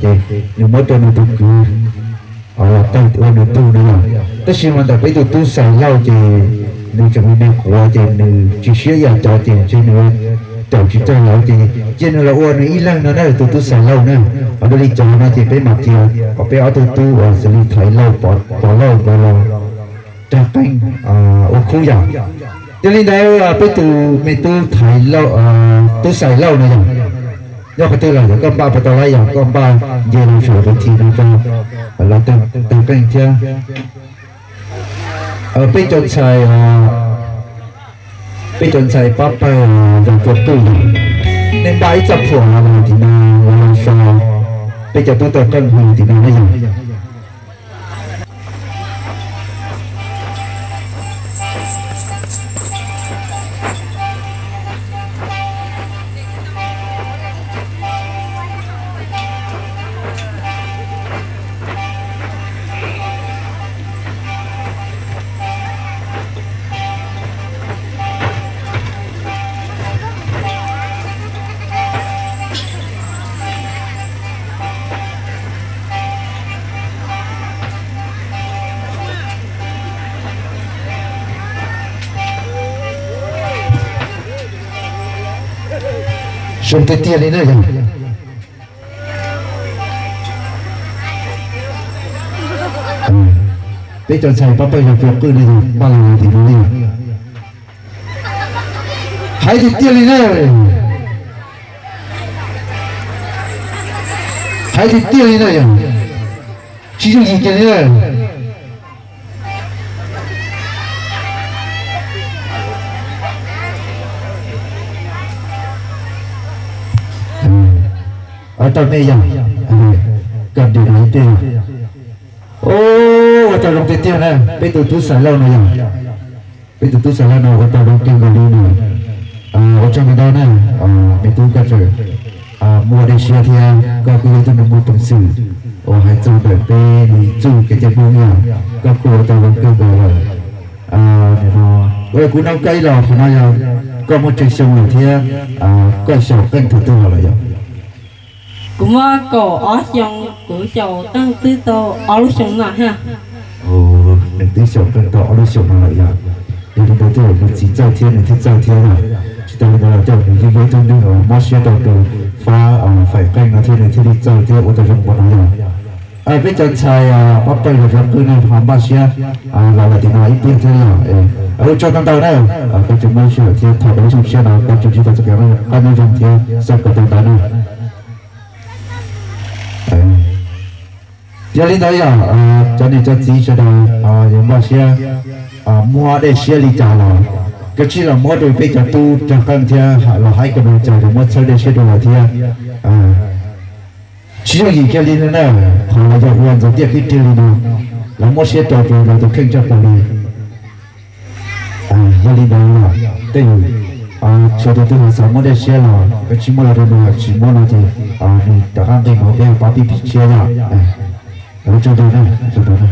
ces nws muab rau nws tus kwv los tawg ua nws tug no yog. Tab sis mas ntawm peb tus tub Xais Lauj ces nws tseem me me quav ces nws tsis siab yam cov ces ntshe nws caum tsis tag lawv ces cia nws los ua nws ib leeg no na tus tub Xais Lauj na. Ho dua li cov no ces peb mam cia kom peb ob tug tub uas xws li Thaiv Lauj, Pov Lauj nkawd los rag qeej ua khub yom. Yog li ntawd peb tus me tub Thaiv Lauj, tub Xais Lauj no yog, nyob qhov twg los yog koj npaj puas tau lawm, yog koj npaj nce los saum tus thim no rau lawv tawg qeej thiab. Peb cov ntxhais, peb cov ntxhais pab pawg Yog Cua Qwj yog, nej npaj ib txoj phuam los tim no, los so peb cov tub tawg qeej tim no na yog. Zoo tiag tiag li na yog. Peb cov ntxhais pab pawg Yog Cua Qwj no yog npaj los tim no li. Hais tiag tiag li na. Hais tiag tiag li na yog. Tsis yooj yim kiag li na. Ua tau me yog, koj dim no ib teg. Ua tau zoo tiag tiag na, peb tus tub Xais Lauj no yog. Peb tus tub Xais Lauj no ua tau zoo kawg nkaus li no. Ua tsaug ntau ntau na, me tub koj tseem muaj dej siab thiab koj kuj yog ib tug neeg muaj peev xwm uas hais txog ntawm peb li txuj kev cai Hmoob yog koj kuj ua tau zoo kawg nkaus lawm. Ua kuv nug koj ib los qhov no yog koj muaj tsawg xyoo lawm thiab koj xyaum qeej thaum twg los lawm yog? Kuv muaj kaum ob xyoo, kuv xyaum qeej twb tau ob lub xyoo no thiab. Nws twb xyaum qeej tau ob lub xyoo no lawm yog. Yog li ntawd twb yog nws txiv txawj thiab nws thiaj txawj thiab yog. Tsis tas li ntawd los coj nws yog ib tug neeg uas mob siab rau tus fab faim qeej no thiab nws thiaj li txawj thiab ua tau zoo npaum no yog. Peb cov ntxhais pab pawg Yog Cua Qwj no ho npaj siab los lawm tim no ib pliag thiab yog. Ua tsaug ntau ntau na, koj tseem muaj sij hawm thiab thaum ua zoo siab no koj tseem ntsib tau txoj kev qab nyob zoo thiab xav kom tau ntawd na. Yog li ntawd yog cov niam cov txiv sawv daws yuav npaj siab muab dej siab li cas los kav tsij los muab rau peb cov tub rag qeej thiab los haib kas mas cas rau muab txhawb dej siab rau lawv thiab. Tsis yooj yim kiag li no na, qhov los yog ua ntxuav tiaj khib rig li no, lawv muab siab rau rau lawv tus kheej tshaj plaws li. Yog li ntawd los tej yam tsuas tus twg ho xav muab dej siab los kav tsij muab los rau nws, tsis muab no ces nws rov qab nqis mus peb pab pib pib tshiab yog. Ua tsaug ntau na, tsaug ntau na.